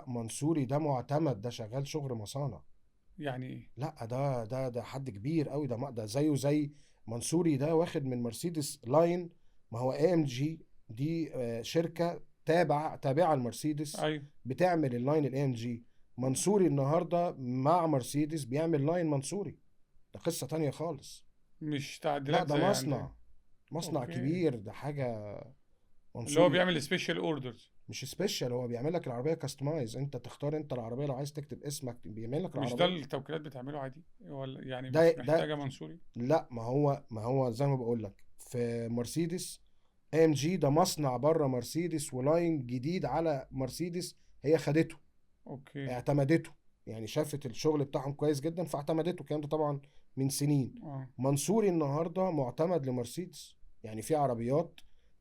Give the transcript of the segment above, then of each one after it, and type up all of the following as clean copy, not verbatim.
منصوري ده معتمد، ده شغال شغل مصانع. يعني ايه؟ لا ده حد كبير قوي، ده زيه زي منصوري، ده واخد من مرسيدس line. ما هو AMG دي شركة تابعه لمرسيدس. ايوه. بتعمل ال line ال AMG. منصوري النهارده مع مرسيدس بيعمل line منصوري، ده قصة تانية خالص. مش تعديلات. لا ده مصنع، مصنع okay. كبير، ده حاجة منصوري اللي هو بيعمل special orders. مش special، هو بيعمل لك العربية customize، انت تختار انت العربية لو عايز تكتب اسمك بيعمل لك العربية. مش ده التوكيلات بتعمله عادي ولا يعني مش محتاجه منصوري؟ لا ما هو زي ما بقول لك في مرسيدس AMG ده مصنع بره مرسيدس و line جديد على مرسيدس، هي خدته. okay. اعتمدته، يعني شافت الشغل بتاعهم كويس جدا فاعتمدته. الكلام ده طبعا من سنين. منصوري النهارده معتمد لمرسيدس، يعني في عربيات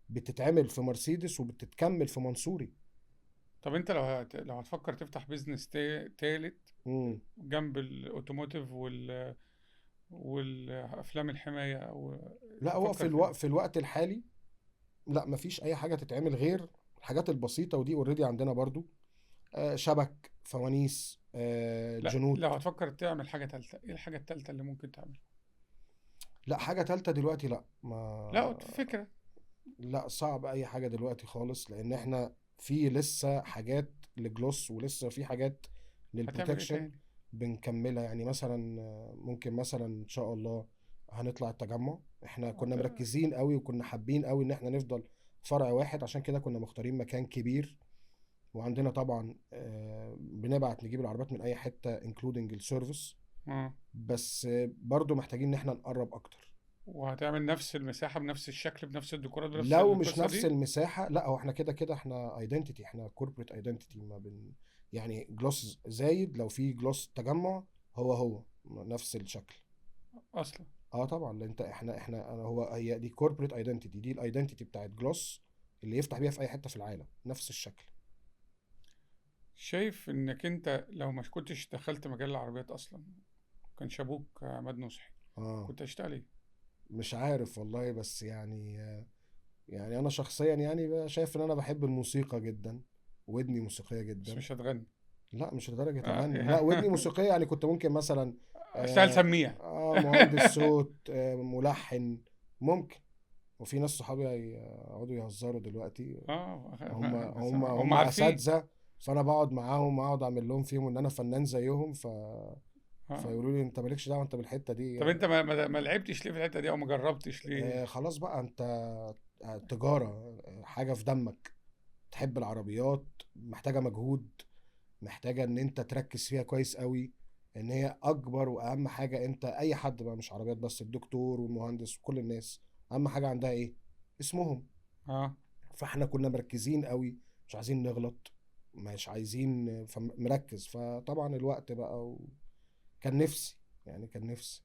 بتتعمل في مرسيدس وبتتكمل في منصوري. طب انت لو هتفكر تفتح business تالت جنب ال automotive والافلام الحماية او لا، هو في الوقت الحالي لا، مفيش اي حاجة تتعمل غير الحاجات البسيطة، ودي already عندنا برضو، شبك، فوانيس، جنود. لو هتفكر تعمل حاجة تالتة، ايه الحاجة التالتة اللي ممكن تعملها؟ لا حاجة تالتة دلوقتي لا، ما لا فكرة، لا صعب اي حاجة دلوقتي خالص، لان احنا في لسه حاجات لجلوس ولسه في حاجات لل protection بنكملها. يعني مثلا ممكن مثلا ان شاء الله هنطلع التجمع. احنا كنا مركزين قوي وكنا حابين قوي ان احنا نفضل فرع واحد، عشان كده كنا مختارين مكان كبير، وعندنا طبعا بنبعت نجيب العربيات من اي حتة including ال service. بس برضو محتاجين ان احنا نقرب اكتر. وهتعمل نفس المساحة بنفس الشكل بنفس الديكورات بنفس لو مش نفس دي؟ المساحة لا، هو احنا كده كده احنا identity، احنا corporate identity، ما بين يعني جلوس زايد لو في جلوس تجمع هو نفس الشكل اصلا. طبعا، لان انت احنا هو هي دي corporate identity، دي ال identity بتاعت جلوس اللي يفتح بيها في اي حتة في العالم، نفس الشكل. شايف انك انت لو ما كنتش دخلت مجال العربيات اصلا، كان شابوك عماد نصحي، كنت هتشتغل ايه؟ مش عارف والله، بس يعني انا شخصيا يعني شايف ان انا بحب الموسيقى جدا، ودني موسيقية جدا. بس مش هتغني؟ لا مش لدرجة اغني، لا ودني موسيقية يعني كنت ممكن مثلا اشتغل سميع، مهندس صوت، ملحن ممكن. وفي ناس صحابي يقعدوا يهزروا دلوقتي، هم اساتذة، فانا بقعد معاهم اقعد اعمل لهم فيهم ان انا فنان زيهم، فيقولوا لي انت مالكش دعوه انت بالحتة دي. طب انت ما لعبتش ليه في الحتة دي او ما جربتش ليه؟ خلاص بقى، انت تجارة حاجة في دمك، تحب العربيات، محتاجه مجهود، محتاجه ان انت تركز فيها كويس قوي، ان هي اكبر واهم حاجة. انت اي حد بقى، مش عربيات بس، الدكتور والمهندس وكل الناس اهم حاجة عندها ايه؟ اسمهم. فاحنا كنا مركزين قوي، مش عايزين نغلط، مش عايزين، مركز. فطبعا الوقت بقى كان نفسي، يعني كان نفسي.